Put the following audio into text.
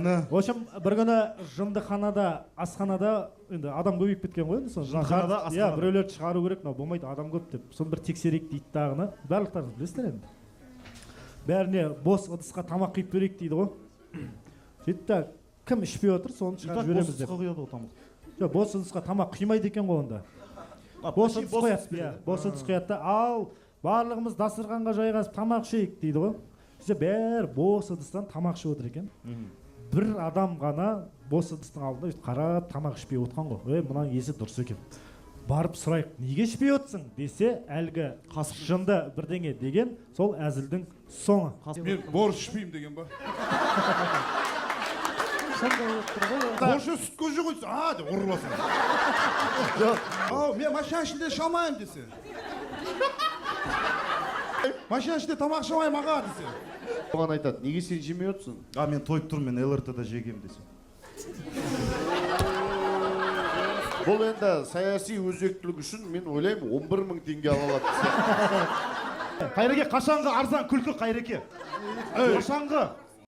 В общем, бір күні жындыханада, асханада енді адам көбейіп кеткен ғой енді, соны Жындыханада, иә, асханада. Біреулерді шығару керек, мынау болмайды, адам көп деп. Соны бір тексерейік дейді дағыны. Барлықтарыңыз білесіздер енді. Бәріне бос ыдысқа тамақ құйып берейік дейді ғой. Сөйтті да, кім ішпей отыр, соны И шығарып так бос жібереміз деп. ыдысқа құяды ғой тамақ. Жоқ, бос ыдысқа тамақ құймайды екен ғой онда. А, Бос почти ыдыс қояды, ыдыс береді. Иә, бос ыдыс құяды да, ал барлығымыз дастарханға жайғасып тамақ ішейік дейді ғой. Сөйтсе, бәрі бос ыдыстан тамақ ішіп отыр екен. Бір адам ғана бос ыдыстың алдында өйтіп қарап тамақ ішпей отқан ғой. Ей, мынаның есі дұрыс екен, барып сұрайық, неге ішпей отырсың десе, әлгі Қасық. Жынды бірдеңе деген сол әзілдің соңы. Мен борщ ішпеймін деген ба? Сондай болып тұр ғой. Борщ сүт көже ғой десе, а деп ұрып алсаң. Ау, мен машина ішінде іше алмаймын десе. Машина ішінде тамақ іше алмаймын, аға, десе. Оған айтады: неге сен жемей отырсың? А, мен тойып тұрмын, мен ЛРТ-да жегем десе. Бұл енді саяси өзектілік үшін, мен ойлаймын, 11 мың теңге ала алады сияқты. Қайреке, қашанғы арзан күлкі, Қайреке? Қашанғы?